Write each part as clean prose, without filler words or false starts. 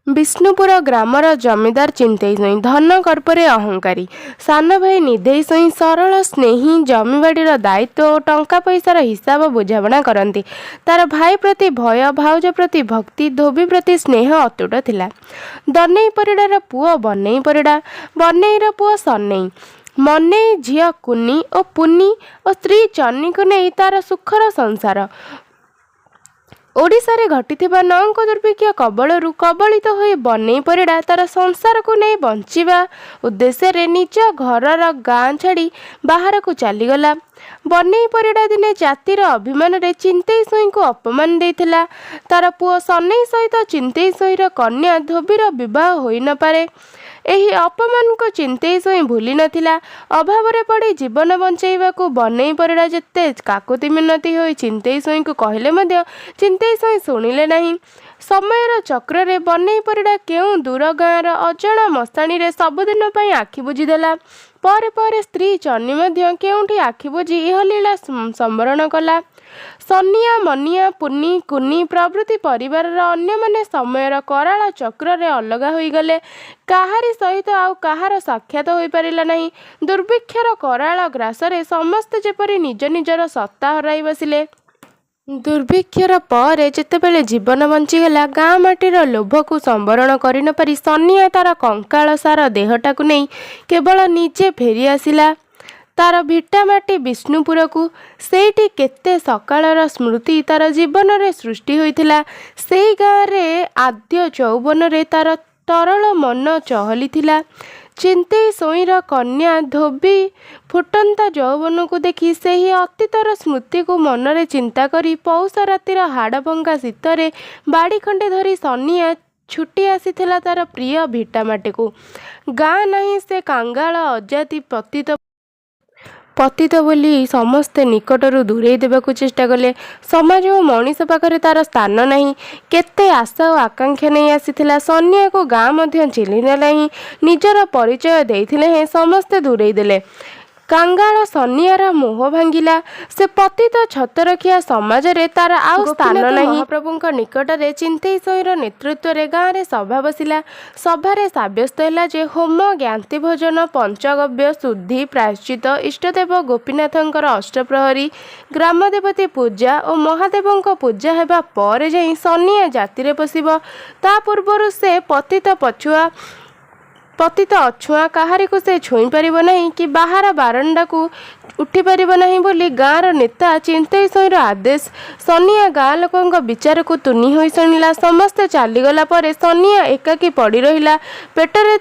ବିଷ୍ଣୁପୁର ଗ୍ରାମର ଜମିଦାର ଚିନ୍ତେଇ ସ୍ୱାଇଁ ଧନ ଗର୍ବରେ ଅହଙ୍କାରୀ। ସାନ ଭାଇ ନିଧେଇ ସ୍ୱାଇଁ ସରଳ, ସ୍ନେହୀ, ଜମିବାଡ଼ିର ଦାୟିତ୍ୱ ଓ ଟଙ୍କା ପଇସାର ହିସାବ ବୁଝାମଣା କରନ୍ତି। ତାର ଭାଇ ପ୍ରତି ଭୟ, ଭାଉଜ ପ୍ରତି ଭକ୍ତି, ଧୋବୀ ପ୍ରତି ସ୍ନେହ ଅତୁଟ ଥିଲା। ଦନେଇ ପରିଡ଼ାର ପୁଅ ବନେଇ ପରିଡ଼ା, ବନେଇର ପୁଅ ସନେଇ, ମନେଇ ଝିଅ କୁନି ଓ ପୁନି ଓ ସ୍ତ୍ରୀ ଚନିକୁ ନେଇ ତାର ସୁଖର ସଂସାର। ଓଡ଼ିଶାରେ ଘଟିଥିବା ନଅଙ୍କ ଦୁର୍ଭିକ୍ଷ କବଳରୁ କବଳିତ ହୋଇ ବନେଇ ପରିଡ଼ା ତାର ସଂସାରକୁ ନେଇ ବଞ୍ଚିବା ଉଦ୍ଦେଶ୍ୟରେ ନିଜ ଘରର ଗାଁ ଛାଡ଼ି ବାହାରକୁ ଚାଲିଗଲା। ବନେଇ ପରିଡ଼ା ଦିନେ ଜାତିର ଅଭିମାନରେ ଚିନ୍ତେଇ ସ୍ୱାଇଁଙ୍କୁ ଅପମାନ ଦେଇଥିଲା। ତାର ପୁଅ ସନେଇ ସହିତ ଚିନ୍ତେଇ ସ୍ୱାଇଁର କନ୍ୟା ଧୋବୀର ବିବାହ ହୋଇନପାରେ। ଏହି ଅପମାନକୁ ଚିନ୍ତେଇ ସ୍ୱାଇଁ ଭୁଲି ନଥିଲା। ଅଭାବରେ ପଡ଼ି ଜୀବନ ବଞ୍ଚେଇବାକୁ ବନେଇ ପରିଡ଼ା ଯେତେ କାକୁତି ମିନତି ହୋଇ ଚିନ୍ତେଇ ସ୍ୱାଇଁଙ୍କୁ କହିଲେ ମଧ୍ୟ ଚିନ୍ତେଇ ସ୍ୱାଇଁ ଶୁଣିଲେ ନାହିଁ। ସମୟର ଚକ୍ରରେ ବନେଇ ପରିଡ଼ା କେଉଁ ଦୂର ଗାଁର ଅଜଣା ମଶାଣିରେ ସବୁଦିନ ପାଇଁ ଆଖି ବୁଜିଦେଲା। ପରେ ପରେ ସ୍ତ୍ରୀ ଚନି ମଧ୍ୟ କେଉଁଠି ଆଖି ବୁଜି ଇହଲୀଳା ସମ୍ବରଣ କଲା। ସନିଆ, ମନିଆ, ପୁନି, କୁନି ପ୍ରଭୃତି ପରିବାରର ଅନ୍ୟମାନେ ସମୟର କରାଳ ଚକ୍ରରେ ଅଲଗା ହୋଇଗଲେ। କାହାରି ସହିତ ଆଉ କାହାର ସାକ୍ଷାତ ହୋଇପାରିଲା ନାହିଁ। ଦୁର୍ଭିକ୍ଷର କରାଳ ଗ୍ରାସରେ ସମସ୍ତେ ଯେପରି ନିଜ ନିଜର ସତ୍ତା ହରାଇ ବସିଲେ। ଦୁର୍ଭିକ୍ଷର ପରେ ଯେତେବେଳେ ଜୀବନ ବଞ୍ଚିଗଲା, ଗାଁ ମାଟିର ଲୋଭକୁ ସମ୍ବରଣ କରିନପାରି ସନିଆ ତାର କଙ୍କାଳସାର ଦେହଟାକୁ ନେଇ କେବଳ ନିଜେ ଫେରିଆସିଲା ତାର ଭିଟାମାଟି ବିଷ୍ଣୁପୁରକୁ। ସେଇଠି କେତେ ସକାଳର ସ୍ମୃତି ତାର ଜୀବନରେ ସୃଷ୍ଟି ହୋଇଥିଲା। ସେଇ ଗାଁରେ ଆଦ୍ୟ ଯୌବନରେ ତାର ତରଳ ମନ ଚହଲିଥିଲା। ଚିନ୍ତେଇ ସ୍ୱାଇଁର କନ୍ୟା ଧୋବୀ ଫୁଟନ୍ତା ଯୌବନକୁ ଦେଖି ସେହି ଅତୀତର ସ୍ମୃତିକୁ ମନରେ ଚିନ୍ତା କରି ପୌଷ ରାତିର ହାଡ଼ଭଙ୍ଗା ଶୀତରେ ବାଡ଼ି ଖଣ୍ଡେ ଧରି ସନିଆ ଛୁଟି ଆସିଥିଲା ତାର ପ୍ରିୟ ଭିଟାମାଟିକୁ। ଗାଁ ନାହିଁ, ସେ କାଙ୍ଗାଳ, ଅଜାତି, ପତିତ। ପତିତ ବୋଲି ସମସ୍ତେ ନିକଟରୁ ଦୂରେଇ ଦେବାକୁ ଚେଷ୍ଟା କଲେ। ସମାଜ ଓ ମଣିଷ ପାଖରେ ତାର ସ୍ଥାନ ନାହିଁ। କେତେ ଆଶା ଓ ଆକାଂକ୍ଷା ନେଇ ଆସିଥିଲା। ସନିଆକୁ ଗାଁ ମଧ୍ୟ ଚିହ୍ନିଲା ନାହିଁ। ନିଜର ପରିଚୟ ଦେଇଥିଲେ ହେଁ ସମସ୍ତେ ଦୂରେଇ ଦେଲେ। କାଙ୍ଗାଳ ସନିଆର ମୋହ ଭାଙ୍ଗିଲା। ସେ ପତିତ ଛତରଖିଆ ସମାଜରେ ତାର ଆଉ ସ୍ଥାନ ଗୋପୀନାଥ ନାହିଁ। ମହାପ୍ରଭୁଙ୍କ ନିକଟରେ ଚିନ୍ତେଇ ସ୍ୱାଇଁର ନେତୃତ୍ୱରେ ଗାଁରେ ସଭା ବସିଲା। ସଭାରେ ସାବ୍ୟସ୍ତ ହେଲା ଯେ ହୋମ, ଜ୍ଞାତି ଭୋଜନ, ପଞ୍ଚଗବ୍ୟ, ଶୁଦ୍ଧି, ପ୍ରାୟଶ୍ଚିତ୍ତ, ଇଷ୍ଟଦେବ ଗୋପୀନାଥଙ୍କର ଅଷ୍ଟପ୍ରହରୀ, ଗ୍ରାମଦେବତୀ ପୂଜା ଓ ମହାଦେବଙ୍କ ପୂଜା ହେବା ପରେ ଯାଇ ସନିଆ ଜାତିରେ ପଶିବ। ତା ପୂର୍ବରୁ ସେ ପତିତ ପଛୁଆ, ପତିତ ଅଛୁଆଁ, କାହାରିକୁ ସେ ଛୁଇଁ ପାରିବ ନାହିଁ କି ବାହାର ବାରଣ୍ଡାକୁ ଉଠିପାରିବ ନାହିଁ ବୋଲି ଗାଁର ନେତା ଚିନ୍ତେଇ ସ୍ୱାଇଁର ଆଦେଶ। ସନିଆ ଗାଁ ଲୋକଙ୍କ ବିଚାରକୁ ତୁନି ହୋଇ ଶୁଣିଲା। ସମସ୍ତେ ଚାଲିଗଲା ପରେ ସନିଆ ଏକାକୀ ପଡ଼ି ରହିଲା। ପେଟରେ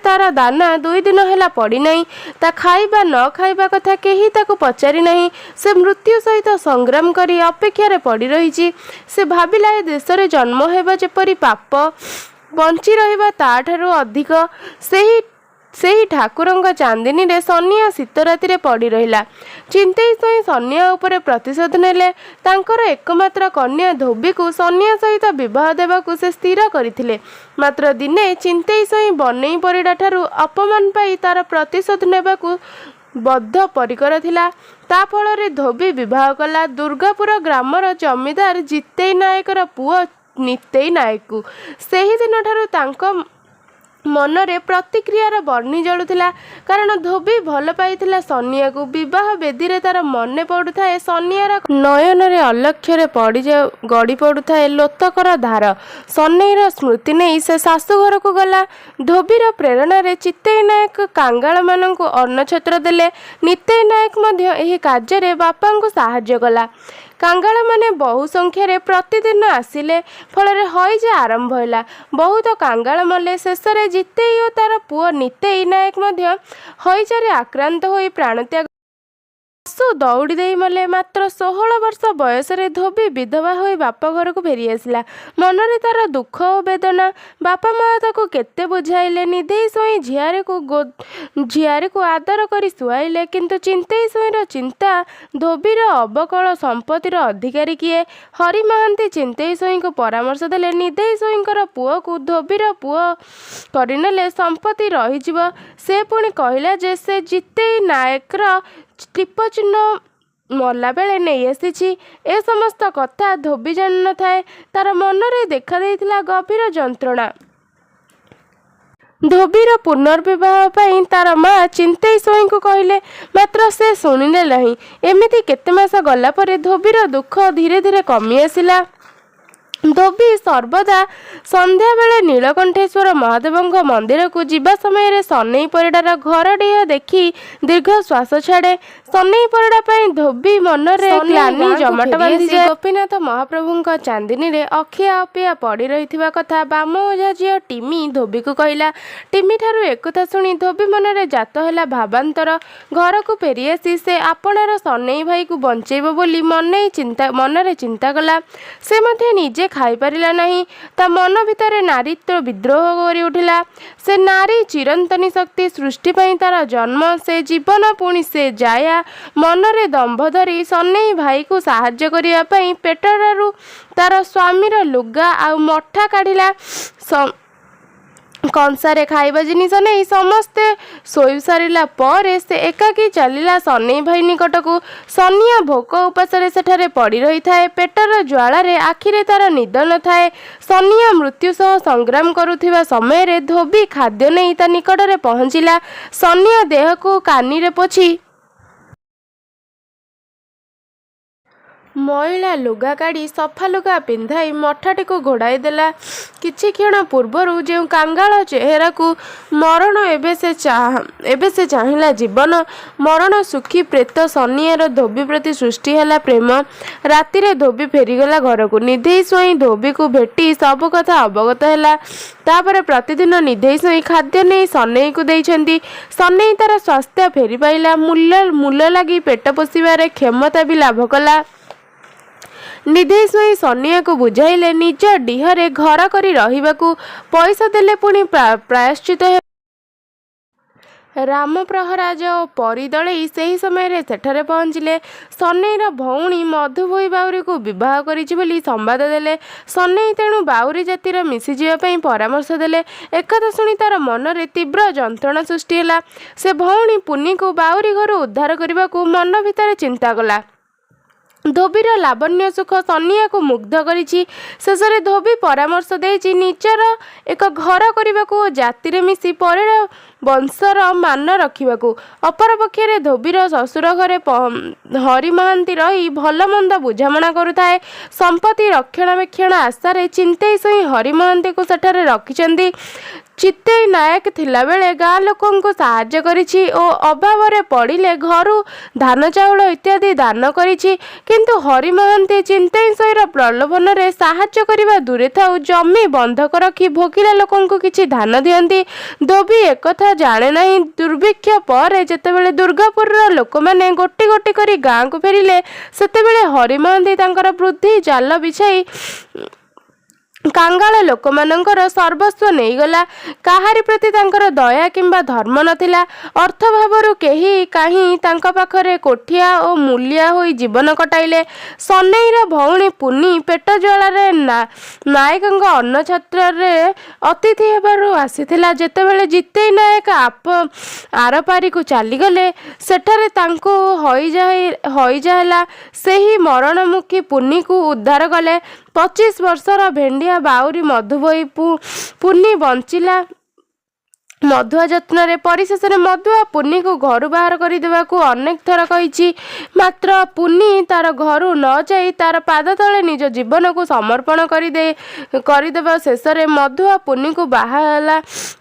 ତାର ଦାନା 2 ଦିନ ହେଲା ପଡ଼ିନାହିଁ। ତା ଖାଇବା ନ ଖାଇବା କଥା କେହି ତାକୁ ପଚାରି ନାହିଁ। ସେ ମୃତ୍ୟୁ ସହିତ ସଂଗ୍ରାମ କରି ଅପେକ୍ଷାରେ ପଡ଼ି ରହିଛି। ସେ ଭାବିଲା, ଏ ଦେଶରେ ଜନ୍ମ ହେବା ଯେପରି ପାପ, ବଞ୍ଚି ରହିବା ତାଠାରୁ ଅଧିକ। ସେହି ସେହି ଠାକୁରଙ୍କ ଚାନ୍ଦିନୀରେ ସନିଆ ଶୀତ ରାତିରେ ପଡ଼ି ରହିଲା। ଚିନ୍ତେଇ ସ୍ୱାଇଁ ସନିଆ ଉପରେ ପ୍ରତିଶୋଧ ନେଲେ। ତାଙ୍କର ଏକମାତ୍ର କନ୍ୟା ଧୋବୀକୁ ସନିଆ ସହିତ ବିବାହ ଦେବାକୁ ସେ ସ୍ଥିର କରିଥିଲେ। ମାତ୍ର ଦିନେ ଚିନ୍ତେଇ ସ୍ୱାଇଁ ବନେଇ ପରିଡ଼ାଠାରୁ ଅପମାନ ପାଇ ତାର ପ୍ରତିଶୋଧ ନେବାକୁ ବଦ୍ଧ ପରିକର ଥିଲା। ତା ଫଳରେ ଧୋବୀ ବିବାହ କଲା ଦୁର୍ଗାପୁର ଗ୍ରାମର ଜମିଦାର ଜିତେଇ ନାୟକର ପୁଅ ନିତେଇ ନାୟକକୁ। ସେହିଦିନଠାରୁ ତାଙ୍କ ମନରେ ପ୍ରତିକ୍ରିୟାର ବହ୍ନି ଜଳୁଥିଲା। କାରଣ ଧୋବୀ ଭଲ ପାଇଥିଲା ସନିଆକୁ। ବିବାହ ବେଦୀରେ ତାର ମନେ ପଡ଼ୁଥାଏ ସନିଆର ନୟନରେ ଅଲକ୍ଷ୍ୟରେ ଗଡ଼ି ପଡ଼ୁଥାଏ ଲୋତକର ଧାର। ସନେଇର ସ୍ମୃତି ନେଇ ସେ ଶାଶୁଘରକୁ ଗଲା। ଧୋବୀର ପ୍ରେରଣାରେ ଚିତେଇ ନାୟକ କାଙ୍ଗାଳମାନଙ୍କୁ ଅନ୍ନଛତ୍ର ଦେଲେ। ନିତେଇ ନାୟକ ମଧ୍ୟ ଏହି କାର୍ଯ୍ୟରେ ବାପାଙ୍କୁ ସାହାଯ୍ୟ କଲା। କାଙ୍ଗାଳମାନେ ବହୁ ସଂଖ୍ୟାରେ ପ୍ରତିଦିନ ଆସିଲେ। ଫଳରେ ହଇଜା ଆରମ୍ଭ ହେଲା। ବହୁତ କାଙ୍ଗାଳ ମଲେ। ଶେଷରେ ଜିତେଇ ଓ ତାର ପୁଅ ନିତେଇ ନାୟକ ମଧ୍ୟ ହଇଜାରେ ଆକ୍ରାନ୍ତ ହୋଇ ପ୍ରାଣତ୍ୟାଗ। ଶାଶୁ ଦଉଡ଼ି ଦେଇ ମଲେ। ମାତ୍ର 16 ବର୍ଷ ବୟସରେ ଧୋବୀ ବିଧବା ହୋଇ ବାପଘରକୁ ଫେରିଆସିଲା। ମନରେ ତାର ଦୁଃଖ ଓ ବେଦନା। ବାପା ମାଆ ତାକୁ କେତେ ବୁଝାଇଲେ। ନିଧେଇ ସ୍ୱାଇଁ ଝିଆରୀକୁ ଆଦର କରି ଶୁଆଇଲେ। କିନ୍ତୁ ଚିନ୍ତେଇ ସ୍ୱାଇଁର ଚିନ୍ତା, ଧୋବୀର ଅବକଳ ସମ୍ପତ୍ତିର ଅଧିକାରୀ କିଏ? ହରି ମହାନ୍ତି ଚିନ୍ତେଇ ସ୍ୱାଇଁଙ୍କୁ ପରାମର୍ଶ ଦେଲେ, ନିଧେଇ ସ୍ୱାଇଁଙ୍କର ପୁଅକୁ ଧୋବୀର ପୁଅ କରିନେଲେ ସମ୍ପତ୍ତି ରହିଯିବ। ସେ ପୁଣି କହିଲା ଯେ ସେ ଜିତେଇ ନାୟକର ଟିପଚିହ୍ନ ମଲାବେଳେ ନେଇ ଆସିଛି। ଏ ସମସ୍ତ କଥା ଧୋବି ଜାଣିନଥାଏ। ତାର ମନରେ ଦେଖାଦେଇଥିଲା ଗଭୀର ଯନ୍ତ୍ରଣା। ଧୋବିର ପୁନର୍ବିବାହ ପାଇଁ ତାର ମା ଚିନ୍ତେଇ ସ୍ୱାଇଁଙ୍କୁ କହିଲେ। ମାତ୍ର ସେ ଶୁଣିଲେ ନାହିଁ। ଏମିତି କେତେ ମାସ ଗଲା ପରେ ଧୋବିର ଦୁଃଖ ଧୀରେ ଧୀରେ କମି ଆସିଲା। ଧୋବି ସର୍ବଦା ସନ୍ଧ୍ୟାବେଳେ ନୀଳକଣ୍ଠେଶ୍ୱର ମହାଦେବଙ୍କ ମନ୍ଦିରକୁ ଯିବା ସମୟରେ ସନେଇ ପରିଡ଼ାର ଘରଡିହ ଦେଖି ଦୀର୍ଘ ଶ୍ୱାସ ଛାଡ଼େ। ସନେଇ ପରିଡ଼ା ପାଇଁ ଧୋବି ମନରେ ସନେଇ ଗ୍ଳାନି ଗାଁକୁ ଜମାଟ ଫେରିଆସି ବାନ୍ଧିଯାଏ। ଗୋପୀନାଥ ମହାପ୍ରଭୁଙ୍କ ଚାନ୍ଦିନୀରେ ଅଖିଆ ଅପିଆ ପଡ଼ି ରହିଥିବା କଥା ବାମ ଓଝା ଝିଅ ଟିମି ଧୋବିକୁ କହିଲା। ଟିମିଠାରୁ ଏକଥା ଶୁଣି ଧୋବି ମନରେ ଜାତ ହେଲା ଭାବାନ୍ତର। ଘରକୁ ଫେରିଆସି ସେ ଆପଣାର ସନେଇ ଭାଇକୁ ବଞ୍ଚେଇବ ବୋଲି ମନରେ ଚିନ୍ତା କଲା। ସେ ମଧ୍ୟ ନିଜେ ଖାଇପାରିଲା ନାହିଁ। ତା ମନ ଭିତରେ ନାରୀତ୍ୱ ବିଦ୍ରୋହ କରିଉଠିଲା। ସେ ନାରୀ ଚିରନ୍ତନୀ ଶକ୍ତି। ସୃଷ୍ଟି ପାଇଁ ତାର ଜନ୍ମ। ସେ ଜୀବନ, ପୁଣି ସେ ଜାୟା। ମନରେ ଦମ୍ଭ ଧରି ସନେଇ ଭାଇକୁ ସାହାଯ୍ୟ କରିବା ପାଇଁ ପେଟଟାରୁ ତାର ସ୍ୱାମୀର ଲୁଗା ଆଉ ମଠା କାଢ଼ିଲା। କଂସାରେ ଖାଇବା ଜିନିଷ ନେଇ ସମସ୍ତେ ଶୋଇସାରିଲା ପରେ ସେ ଏକାକୀ ଚାଲିଲା ସନେଇ ଭାଇ ନିକଟକୁ। ସନିଆ ଭୋକ ଉପାସରେ ସେଠାରେ ପଡ଼ି ରହିଥାଏ। ପେଟର ଜ୍ୱାଳାରେ ଆଖିରେ ତାର ନିଦ ନଥାଏ। ସନିଆ ମୃତ୍ୟୁ ସହ ସଂଗ୍ରାମ କରୁଥିବା ସମୟରେ ଧୋବି ଖାଦ୍ୟ ନେଇ ତା ନିକଟରେ ପହଞ୍ଚିଲା। ସନିଆ ଦେହକୁ କାନିରେ ପୋଛି ମଇଳା ଲୁଗା କାଢ଼ି ସଫା ଲୁଗା ପିନ୍ଧାଇ ମଠାଟିକୁ ଘୋଡ଼ାଇ ଦେଲା। କିଛିକ୍ଷଣ ପୂର୍ବରୁ ଯେଉଁ କାଙ୍ଗାଳ ଚେହେରାକୁ ମରଣ, ଏବେ ସେ ଚାହିଁଲା ଜୀବନ। ମରଣ ସୁଖୀ ପ୍ରେତ ସନିଆର ଧୋବି ପ୍ରତି ସୃଷ୍ଟି ହେଲା ପ୍ରେମ। ରାତିରେ ଧୋବି ଫେରିଗଲା ଘରକୁ। ନିଧେଇ ସ୍ୱାଇଁ ଧୋବିକୁ ଭେଟି ସବୁ କଥା ଅବଗତ ହେଲା। ତାପରେ ପ୍ରତିଦିନ ନିଧେଇ ସ୍ୱାଇଁ ଖାଦ୍ୟ ନେଇ ସନେଇକୁ ଦେଇଛନ୍ତି। ସନେଇ ତାର ସ୍ୱାସ୍ଥ୍ୟ ଫେରି ପାଇଲା। ମୂଲ ଲାଗି ପେଟ ପୋଷିବାରେ କ୍ଷମତା ବି ଲାଭ କଲା। ନିଧେଇ ସ୍ୱାଇଁ ସନିଆକୁ ବୁଝାଇଲେ ନିଜ ଡିହରେ ଘର କରି ରହିବାକୁ। ପଇସା ଦେଲେ ପୁଣି ପ୍ରାୟଶ୍ଚିତ୍ତ ହେବ। ରାମ ପ୍ରହରାଜ ଓ ପରୀ ଦଳେଇ ସେହି ସମୟରେ ସେଠାରେ ପହଞ୍ଚିଲେ। ସନେଇର ଭଉଣୀ ମଧୁ ଭୋଇ ବାଉରୀକୁ ବିବାହ କରିଛି ବୋଲି ସମ୍ବାଦ ଦେଲେ। ସନେଇ ତେଣୁ ବାଉରୀ ଜାତିରେ ମିଶିଯିବା ପାଇଁ ପରାମର୍ଶ ଦେଲେ। ଏକଥା ଶୁଣି ତାର ମନରେ ତୀବ୍ର ଯନ୍ତ୍ରଣା ସୃଷ୍ଟି ହେଲା। ସେ ଭଉଣୀ ପୁନିକୁ ବାଉରୀ ଘରୁ ଉଦ୍ଧାର କରିବାକୁ ମନ ଭିତରେ ଚିନ୍ତା କଲା। ଧୋବିର ଲାବଣ୍ୟ ସୁଖ ସନିଆକୁ ମୁଗ୍ଧ କରିଛି। ଶେଷରେ ଧୋବି ପରାମର୍ଶ ଦେଇଛି ନିଜର ଏକ ଘର କରିବାକୁ ଓ ଜାତିରେ ମିଶି ପରିଡ଼ା ବଂଶର ମାନ ରଖିବାକୁ। ଅପରପକ୍ଷରେ ଧୋବିର ଶ୍ୱଶୁର ଘରେ ହରି ମହାନ୍ତି ରହି ଭଲମନ୍ଦ ବୁଝାମଣା କରୁଥାଏ। ସମ୍ପତ୍ତି ରକ୍ଷଣାବେକ୍ଷଣ ଆଶାରେ ଚିନ୍ତେଇ ସ୍ୱାଇଁ ହରି ମହାନ୍ତିକୁ ସେଠାରେ ରଖିଛନ୍ତି। ଚିତେଇ ନାୟକ ଥିଲାବେଳେ ଗାଁ ଲୋକଙ୍କୁ ସାହାଯ୍ୟ କରିଛି ଓ ଅଭାବରେ ପଡ଼ିଲେ ଘରୁ ଧାନ ଚାଉଳ ଇତ୍ୟାଦି ଦାନ କରିଛି। କିନ୍ତୁ ହରି ମହାନ୍ତି ଚିନ୍ତେଇ ସ୍ୱାଇଁର ପ୍ରଲୋଭନରେ ସାହାଯ୍ୟ କରିବା ଦୂରେ ଥାଉ, ଜମି ବନ୍ଧକ ରଖି ଭୋକିଲା ଲୋକଙ୍କୁ କିଛି ଧାନ ଦିଅନ୍ତି। ଧୋବି ଏକଥା ଜାଣେ ନାହିଁ। ଦୁର୍ଭିକ୍ଷ ପରେ ଯେତେବେଳେ ଦୁର୍ଗାପୁରର ଲୋକମାନେ ଗୋଟି ଗୋଟି କରି ଗାଁକୁ ଫେରିଲେ, ସେତେବେଳେ ହରି ମହାନ୍ତି ତାଙ୍କର ବୁଦ୍ଧି ଜାଲ ବିଛାଇ କାଙ୍ଗାଳ ଲୋକମାନଙ୍କର ସର୍ବସ୍ୱ ନେଇଗଲା। କାହାରି ପ୍ରତି ତାଙ୍କର ଦୟା କିମ୍ବା ଧର୍ମ ନଥିଲା। ଅର୍ଥାଭାବରୁ କେହି କାହିଁ ତାଙ୍କ ପାଖରେ କୋଠିଆ ଓ ମୂଲିଆ ହୋଇ ଜୀବନ କଟାଇଲେ। ସନେଇର ଭଉଣୀ ପୁନି ପେଟ ଜ୍ୱାଳାରେ ନାଏକଙ୍କ ଅନ୍ନଛତ୍ରରେ ଅତିଥି ହେବାକୁ ଆସିଥିଲା। ଯେତେବେଳେ ଜିତେଇ ନାଏକ ଆରପାରିକୁ ଚାଲିଗଲେ, ସେଠାରେ ତାଙ୍କୁ ହଇଜା ହେଲା। ସେହି ମରଣମୁଖୀ ପୁନିକୁ ଉଦ୍ଧାର କଲେ 25 ବର୍ଷର ଭେଣ୍ଡିଆ ବାଉରୀ ମଧୁ ଭୋଇ। ପୁନି ବଞ୍ଚିଲା ମଧୁଆ ଯତ୍ନରେ। ପରିଶେଷରେ ମଧୁଆ ପୁନିକୁ ଘରୁ ବାହାର କରିଦେବାକୁ ଅନେକ ଥର କହିଛି। ମାତ୍ର ପୁନି ତାର ଘରୁ ନ ଯାଇ ତାର ପାଦତଳେ ନିଜ ଜୀବନକୁ ସମର୍ପଣ କରିଦେବା। ଶେଷରେ ମଧୁଆ ପୁନିକୁ ବାହା ହେଲା।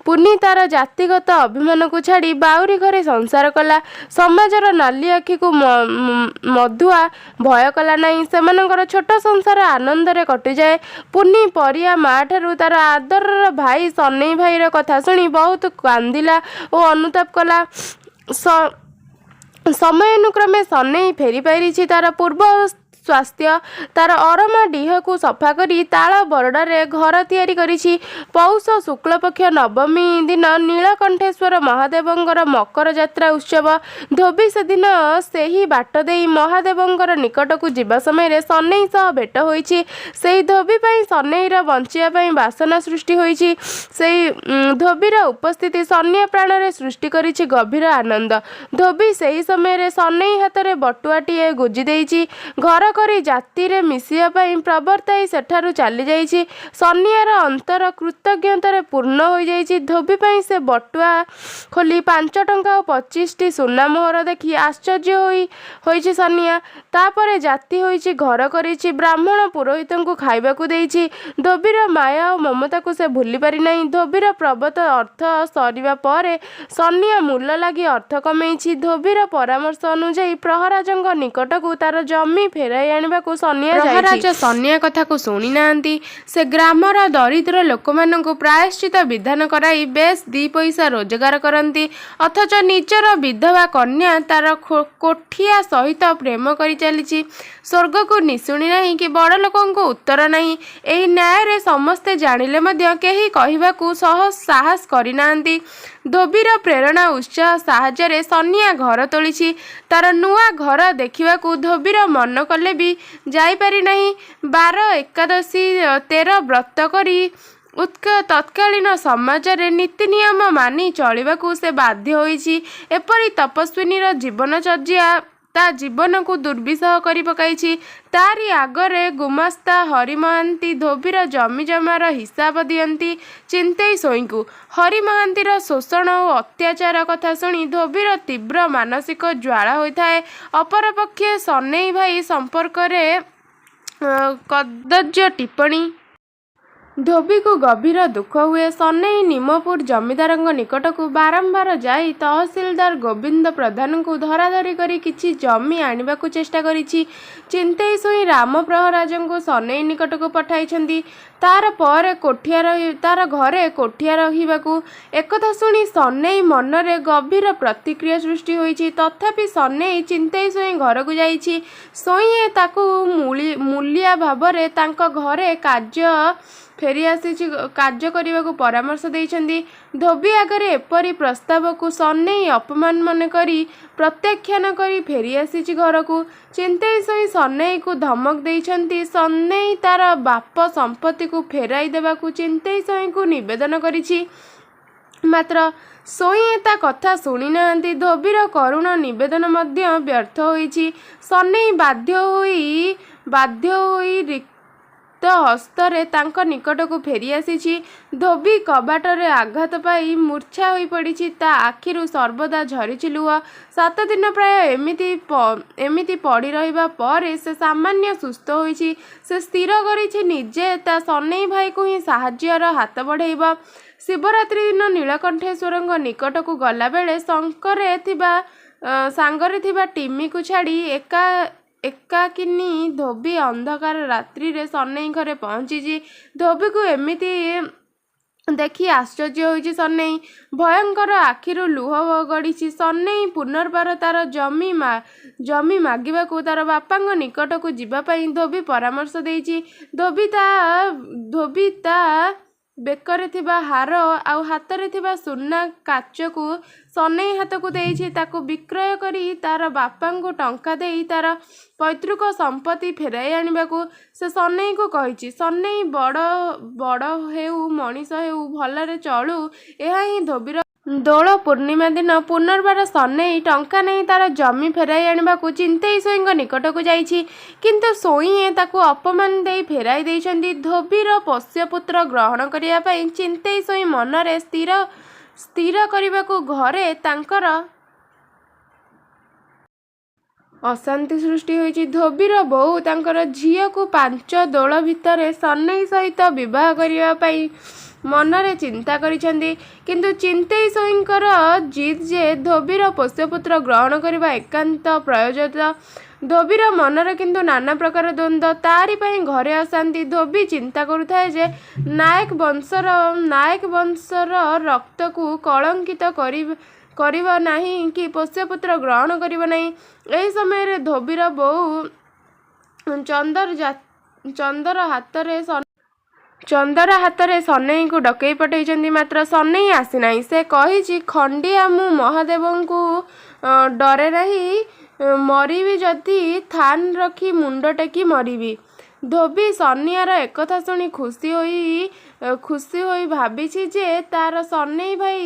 ପୁନି ତାର ଜାତିଗତ ଅଭିମାନକୁ ଛାଡ଼ି ବାଉରୀ ଘରେ ସଂସାର କଲା। ସମାଜର ନାଲି ଆଖିକୁ ମଧୁଆ ଭୟ କଲା ନାହିଁ। ସେମାନଙ୍କର ଛୋଟ ସଂସାର ଆନନ୍ଦରେ କଟିଯାଏ। ପୁନି ପରିଆ ମା'ଠାରୁ ତାର ଆଦରର ଭାଇ ସନେଇ ଭାଇର କଥା ଶୁଣି ବହୁତ କାନ୍ଦିଲା ଓ ଅନୁତାପ କଲା। ସମୟାନୁକ୍ରମେ ସନେଇ ଫେରି ପାରିଛି ତାର ପୂର୍ବ ସ୍ୱାସ୍ଥ୍ୟ। ତାର ଅରମା ଡିହକୁ ସଫା କରି ତାଳ ବରଡ଼ାରେ ଘର ତିଆରି କରିଛି। ପୌଷ ଶୁକ୍ଳପକ୍ଷ ନବମୀ ଦିନ ନୀଳକଣ୍ଠେଶ୍ୱର ମହାଦେବଙ୍କର ମକର ଯାତ୍ରା ଉତ୍ସବ। ଧୋବୀ ସେଦିନ ସେହି ବାଟ ଦେଇ ମହାଦେବଙ୍କର ନିକଟକୁ ଯିବା ସମୟରେ ସନେଇ ସହ ଭେଟ ହୋଇଛି। ସେହି ଧୋବୀ ପାଇଁ ସନେଇର ବଞ୍ଚିବା ପାଇଁ ବାସନା ସୃଷ୍ଟି ହୋଇଛି। ସେଇ ଧୋବୀର ଉପସ୍ଥିତି ସନିଆ ପ୍ରାଣରେ ସୃଷ୍ଟି କରିଛି ଗଭୀର ଆନନ୍ଦ। ଧୋବୀ ସେହି ସମୟରେ ସନେଇ ହାତରେ ବଟୁଆଟିଏ ଗୁଞ୍ଜି ଦେଇଛି। ଘର କରି ଜାତିରେ ମିଶିବା ପାଇଁ ପ୍ରବର୍ତ୍ତାଇ ସେଠାରୁ ଚାଲିଯାଇଛି। ସନିଆର ଅନ୍ତର କୃତଜ୍ଞତାରେ ପୂର୍ଣ୍ଣ ହୋଇଯାଇଛି ଧୋବୀ ପାଇଁ। ସେ ବଟୁଆ ଖୋଲି 5 ଟଙ୍କା ଓ 25ଟି ସୁନା ମୋହର ଦେଖି ଆଶ୍ଚର୍ଯ୍ୟ ହୋଇଛି ସନିଆ। ତାପରେ ଜାତି ହୋଇଛି, ଘର କରିଛି, ବ୍ରାହ୍ମଣ ପୁରୋହିତଙ୍କୁ ଖାଇବାକୁ ଦେଇଛି। ଧୋବୀର ମାୟା ଓ ମମତାକୁ ସେ ଭୁଲିପାରି ନାହିଁ। ଧୋବୀର ପ୍ରଦତ୍ତ ଅର୍ଥ ସରିବା ପରେ ସନିଆ ମୂଲ ଲାଗି ଅର୍ଥ କମେଇଛି। ଧୋବୀର ପରାମର୍ଶ ଅନୁଯାୟୀ ପ୍ରହରାଜଙ୍କ ନିକଟକୁ ତାର ଜମି ଫେରାଇ ଆଣିବାକୁ ସନିଆ ଯାଇଛି। ପ୍ରହରାଜ ସନିଆ କଥାକୁ ଶୁଣି ନାହାନ୍ତି। ସେ ଗ୍ରାମର ଦରିଦ୍ର ଲୋକମାନଙ୍କୁ ପ୍ରାୟଶ୍ଚିତ୍ତ ବିଧାନ କରାଇ ବେଶ୍ ଦି'ପଇସା ରୋଜଗାର କରନ୍ତି। ଅଥଚ ନିଜର ବିଧବା କନ୍ୟା ତାର କୋଠିଆ ସହିତ ପ୍ରେମ କରି ଚାଲିଛି। ସ୍ୱର୍ଗକୁ ନିଶୁଣି ନାହିଁ କି ବଡ଼ଲୋକଙ୍କୁ ଉତ୍ତର ନାହିଁ। ଏହି ନ୍ୟାୟରେ ସମସ୍ତେ ଜାଣିଲେ ମଧ୍ୟ କେହି କହିବାକୁ ସାହସ କରିନାହାନ୍ତି। ଧୋବୀର ପ୍ରେରଣା, ଉତ୍ସାହ ସାହାଯ୍ୟରେ ସନିଆ ଘର ତୋଳିଛି। ତାର ନୂଆ ଘର ଦେଖିବାକୁ ଧୋବୀର ମନ କଲେ ବି ଯାଇପାରି ନାହିଁ। ବାର ଏକାଦଶୀ 13 ବ୍ରତ କରି ତତ୍କାଳୀନ ସମାଜରେ ନୀତିନିୟମ ମାନି ଚଳିବାକୁ ସେ ବାଧ୍ୟ ହୋଇଛି। ଏପରି ତପସ୍ୱିନୀର ଜୀବନଚର୍ଯ୍ୟା ତା ଜୀବନକୁ ଦୁର୍ବିସହ କରି ପକାଇଛି। ତାରି ଆଗରେ ଗୁମାସ୍ତା ହରି ମହାନ୍ତି ଧୋବୀର ଜମିଜମାର ହିସାବ ଦିଅନ୍ତି ଚିନ୍ତେଇ ସୋଇଙ୍କୁ। ହରି ମହାନ୍ତିର ଶୋଷଣ ଓ ଅତ୍ୟାଚାର କଥା ଶୁଣି ଧୋବୀର ତୀବ୍ର ମାନସିକ ଜ୍ୱାଳା ହୋଇଥାଏ। ଅପରପକ୍ଷେ ସନେଇ ଭାଇ ସମ୍ପର୍କରେ କଦର୍ଯ୍ୟ ଟିପ୍ପଣୀ। ଧୋବୀକୁ ଗଭୀର ଦୁଃଖ ହୁଏ। ସନେଇ ନିମପୁର ଜମିଦାରଙ୍କ ନିକଟକୁ ବାରମ୍ବାର ଯାଇ ତହସିଲଦାର ଗୋବିନ୍ଦ ପ୍ରଧାନଙ୍କୁ ଧରାଧରି କରି କିଛି ଜମି ଆଣିବାକୁ ଚେଷ୍ଟା କରିଛି। ଚିନ୍ତେଇ ସୋଇଁ ରାମ ପ୍ରହରାଜଙ୍କୁ ସନେଇ ନିକଟକୁ ପଠାଇଛନ୍ତି ତାର ଘରେ କୋଠିଆ ରହିବାକୁ। ଏକଥା ଶୁଣି ସନେଇ ମନରେ ଗଭୀର ପ୍ରତିକ୍ରିୟା ସୃଷ୍ଟି ହୋଇଛି। ତଥାପି ସନେଇ ଚିନ୍ତେଇ ସୋଇଁ ଘରକୁ ଯାଇଛି। ସୋଇଁଏ ତାକୁ ମୂଲିଆ ଭାବରେ ତାଙ୍କ ଘରେ କାର୍ଯ୍ୟ କରିବାକୁ ପରାମର୍ଶ ଦେଇଛନ୍ତି। ଧୋବୀ ଆଗରେ ଏପରି ପ୍ରସ୍ତାବକୁ ସନେଇ ଅପମାନ ମନେକରି ପ୍ରତ୍ୟାଖ୍ୟାନ କରି ଫେରିଆସିଛି ଘରକୁ। ଚିନ୍ତେଇ ସୋଇଁ ସନେଇକୁ ଧମକ ଦେଇଛନ୍ତି। ସନେଇ ତାର ବାପ ସମ୍ପତ୍ତିକୁ ଫେରାଇ ଦେବାକୁ ଚିନ୍ତେଇ ସୋଇଁଙ୍କୁ ନିବେଦନ କରିଛି। ମାତ୍ର ସୋଇଁଏ ତା କଥା ଶୁଣି ନାହାନ୍ତି। ଧୋବୀର କରୁଣ ନିବେଦନ ମଧ୍ୟ ବ୍ୟର୍ଥ ହୋଇଛି। ସନେଇ ବାଧ୍ୟ ହୋଇ ରିକ୍ତ ହସ୍ତରେ ତାଙ୍କ ନିକଟକୁ ଫେରିଆସିଛି। ଧୋବୀ କବାଟରେ ଆଘାତ ପାଇ ମୂର୍ଚ୍ଛା ହୋଇପଡ଼ିଛି। ତା ଆଖିରୁ ସର୍ବଦା ଝରିଛି ଲୁହ। 7 ଦିନ ପ୍ରାୟ ଏମିତି ପଡ଼ି ରହିବା ପରେ ସେ ସାମାନ୍ୟ ସୁସ୍ଥ ହୋଇଛି। ସେ ସ୍ଥିର କରିଛି, ନିଜେ ତା ସନେଇ ଭାଇକୁ ହିଁ ସାହାଯ୍ୟର ହାତ ବଢ଼େଇବ। ଶିବରାତ୍ରି ଦିନ ନୀଳକଣ୍ଠେଶ୍ୱରଙ୍କ ନିକଟକୁ ଗଲାବେଳେ ସାଙ୍ଗରେ ଥିବା ଟିମିକୁ ଛାଡ଼ି ଏକାକିନୀ ଧୋବୀ ଅନ୍ଧକାର ରାତ୍ରିରେ ସନେଇ ଘରେ ପହଞ୍ଚିଛି। ଧୋବୀକୁ ଏମିତି ଦେଖି ଆଶ୍ଚର୍ଯ୍ୟ ହୋଇଛି ସନେଇ। ଭୟଙ୍କର ଆଖିରୁ ଲୁହ ଗଡ଼ିଛି। ସନେଇ ପୁନର୍ବାର ତାର ଜମି ମାଗିବାକୁ ତାର ବାପାଙ୍କ ନିକଟକୁ ଯିବା ପାଇଁ ଧୋବୀ ପରାମର୍ଶ ଦେଇଛି। ଧୋବୀ ତା ବେକରେ ଥିବା ହାର ଆଉ ହାତରେ ଥିବା ସୁନା କାଚକୁ ସନେଇ ହାତକୁ ଦେଇଛି, ତାକୁ ବିକ୍ରୟ କରି ତାର ବାପାଙ୍କୁ ଟଙ୍କା ଦେଇ ତାର ପୈତୃକ ସମ୍ପତ୍ତି ଫେରାଇ ଆଣିବାକୁ ସେ ସନେଇକୁ କହିଛି। ସନେଇ ବଡ଼ ହେଉ, ମଣିଷ ହେଉ, ଭଲରେ ଚଳୁ, ଏହା ହିଁ ଧୋବୀର। ଦୋଳ ପୂର୍ଣ୍ଣିମା ଦିନ ପୁନର୍ବାର ସନେଇ ଟଙ୍କା ନେଇ ତାର ଜମି ଫେରାଇ ଆଣିବାକୁ ଚିନ୍ତେଇ ସୋଇଁଙ୍କ ନିକଟକୁ ଯାଇଛି। କିନ୍ତୁ ସୋଇଁଏ ତାକୁ ଅପମାନ ଦେଇ ଫେରାଇ ଦେଇଛନ୍ତି। ଧୋବୀର ପୋଷ୍ୟପୁତ୍ର ଗ୍ରହଣ କରିବା ପାଇଁ ଚିନ୍ତେଇ ସୋଇଁ ମନରେ ସ୍ଥିର କରିବାକୁ ଘରେ ତାଙ୍କର ଅଶାନ୍ତି ସୃଷ୍ଟି ହୋଇଛି। ଧୋବୀର ବୋଉ ତାଙ୍କର ଝିଅକୁ ପାଞ୍ଚ ଦୋଳ ଭିତରେ ସନେଇ ସହିତ ବିବାହ କରିବା ପାଇଁ ମନରେ ଚିନ୍ତା କରିଛନ୍ତି। କିନ୍ତୁ ଚିନ୍ତେଇ ସୋଇଁଙ୍କର ଜିଦ୍ ଯେ ଧୋବୀର ପୋଷ୍ୟପୁତ୍ର ଗ୍ରହଣ କରିବା ଏକାନ୍ତ ପ୍ରୟୋଜନ। ଧୋବୀର ମନରେ କିନ୍ତୁ ନାନା ପ୍ରକାର ଦ୍ୱନ୍ଦ୍ୱ। ତାରି ପାଇଁ ଘରେ ଅଶାନ୍ତି। ଧୋବୀ ଚିନ୍ତା କରୁଥାଏ ଯେ ନାଏକ ବଂଶର ରକ୍ତକୁ କଳଙ୍କିତ କରିବ ନାହିଁ କି ପୋଷ୍ୟପୁତ୍ର ଗ୍ରହଣ କରିବ ନାହିଁ। ଏହି ସମୟରେ ଧୋବୀର ବୋଉ ଚନ୍ଦର ହାତରେ ଚନ୍ଦର ହାତରେ ସନେଇକୁ ଡକେଇ ପଠେଇଛନ୍ତି, ମାତ୍ର ସନେଇ ଆସିନାହିଁ। ସେ କହିଛି, "ଖଣ୍ଡିଆ, ମୁଁ ମହାଦେବଙ୍କୁ ଡରେ ନାହିଁ। ମରିବି ଯଦି ଥାନ ରଖି ମୁଣ୍ଡ ଟେକି ମରିବି।" ଧୋବି ସନିଆର ଏକଥା ଶୁଣି ଖୁସି ହୋଇ ଭାବିଛି ଯେ ତାର ସନେଇ ଭାଇ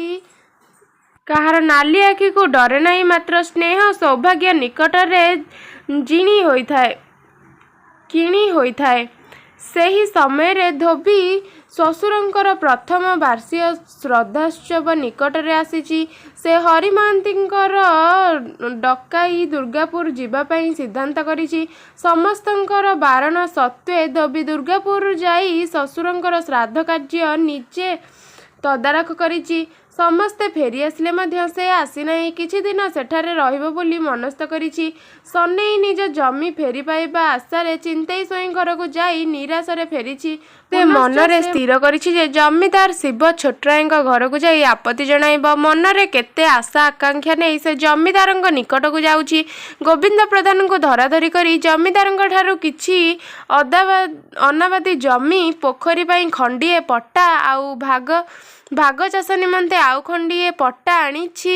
କାହାର ନାଲି ଆଖିକୁ ଡରେ ନାହିଁ, ମାତ୍ର ସ୍ନେହ ସୌଭାଗ୍ୟ ନିକଟରେ ଜିଣି ହୋଇଥାଏ, କିଣି ହୋଇଥାଏ। ସେହି ସମୟରେ ଧୋବି ଶ୍ୱଶୁରଙ୍କର ପ୍ରଥମ ବାର୍ଷିକ ଶ୍ରାଦ୍ଧୋତ୍ସବ ନିକଟରେ ଆସିଛି। ସେ ହରି ମହାନ୍ତିଙ୍କର ଡକାଇ ଦୁର୍ଗାପୁର ଯିବାପାଇଁ ସିଦ୍ଧାନ୍ତ କରିଛି। ସମସ୍ତଙ୍କର ବାରଣ ସତ୍ତ୍ୱେ ଧୋବି ଦୁର୍ଗାପୁର ଯାଇ ଶ୍ୱଶୁରଙ୍କର ଶ୍ରାଦ୍ଧ କାର୍ଯ୍ୟ ନିଜେ ତଦାରଖ କରିଛି। ସମସ୍ତେ ଫେରି ଆସିଲେ ମଧ୍ୟ ସେ ଆସିନାହିଁ। କିଛିଦିନ ସେଠାରେ ରହିବ ବୋଲି ମନସ୍ଥ କରିଛି। ସନେଇ ନିଜ ଜମି ଫେରି ପାଇବା ଆଶାରେ ଚିନ୍ତେଇ ସ୍ୱାଇଁ ଘରକୁ ଯାଇ ନିରାଶରେ ଫେରିଛି। ସେ ମନରେ ସ୍ଥିର କରିଛି ଯେ ଜମିଦାର ଶିବ ଛୋଟରାୟଙ୍କ ଘରକୁ ଯାଇ ଆପତ୍ତି ଜଣାଇବ। ମନରେ କେତେ ଆଶା ଆକାଙ୍କ୍ଷା ନେଇ ସେ ଜମିଦାରଙ୍କ ନିକଟକୁ ଯାଉଛି। ଗୋବିନ୍ଦ ପ୍ରଧାନଙ୍କୁ ଧରାଧରି କରି ଜମିଦାରଙ୍କଠାରୁ କିଛି ଅନାବାଦୀ ଜମି, ପୋଖରୀ ପାଇଁ ଖଣ୍ଡିଏ ପଟ୍ଟା ଆଉ ଭାଗଚାଷ ନିମନ୍ତେ ଆଉ ଖଣ୍ଡିଏ ପଟ୍ଟା ଆଣିଛି।